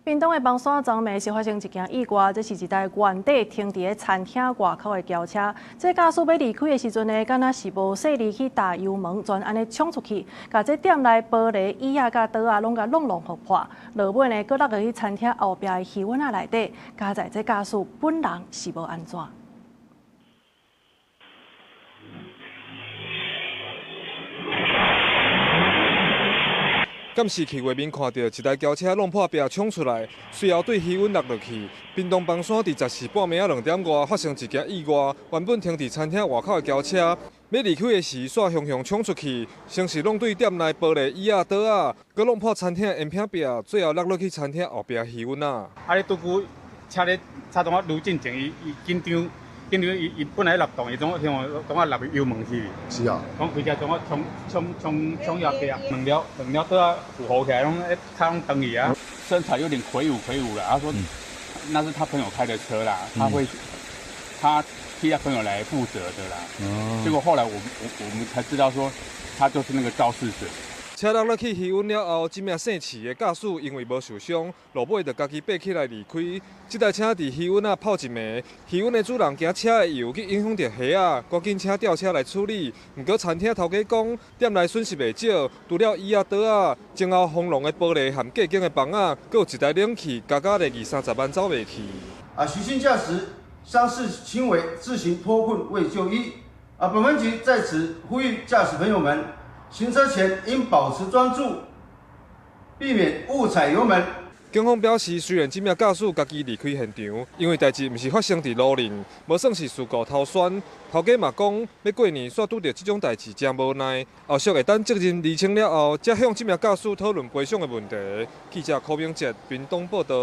屏東的枋山昨暝是發生一件意外，這是一台原底停佇咧餐廳外口的轎車，這駕駛欲離開的時陣呢，敢若是無細膩去踏油門，全按呢衝出去，共這店內玻璃、椅仔佮桌仔攏共挵挵予破。落尾呢，閣落入去餐廳後壁的魚塭仔內底，佳哉這駕駛本人是無按怎。監視器畫面看到一台轎車挵破壁衝出來，隨後對魚塭落落去。屏東枋山佇14半暝仔2點外發生一件意外，原本停佇餐廳外口的轎車，欲離開的時，煞雄雄衝出去，先是挵對店內玻璃椅仔桌仔，閣挵破餐廳的煙片壁，最後落落去餐廳後壁魚塭仔。啊！你拄久車咧車當我愈進前，伊伊緊張。緊張，伊伊本來落動，伊總向總啊落油門去。是啊。講開車總啊衝衝衝衝入去啊，兩了兩了桌仔符合起來，攏咧跤攏斷去啊。身材有點魁梧魁梧啦，他說那是他朋友開的車啦，他會他替他朋友來負責的啦。結果後來我我我們才知道說，他就是那個肇事者。車落落去魚塭了後，這名姓徐的駕駛因為無受傷，落尾就家己爬起來離開。這台車佇魚塭仔泡一暝，魚塭的主人驚車的油去影響著蝦仔，趕緊請吊車來處理。毋過餐廳頭家講，店內損失袂少，除了椅仔桌仔，前後風廊的玻璃和隔間的房仔，閣有一台冷氣，加加咧二三十萬走袂去。啊，徐姓駕駛傷勢輕微，自行脫困未就醫。啊，本分局在此呼籲駕駛朋友們，行車前應保持專注，避免誤踩油門。警方表示，雖然這名駕駛家己離開現場，因為代誌毋是發生佇路面，無算是事故頭宣。頭家嘛講，欲過年煞拄著這種代誌，誠無奈。後續會等責任釐清了後，才向這名駕駛討論賠償的問題。記者柯明哲屏東報導。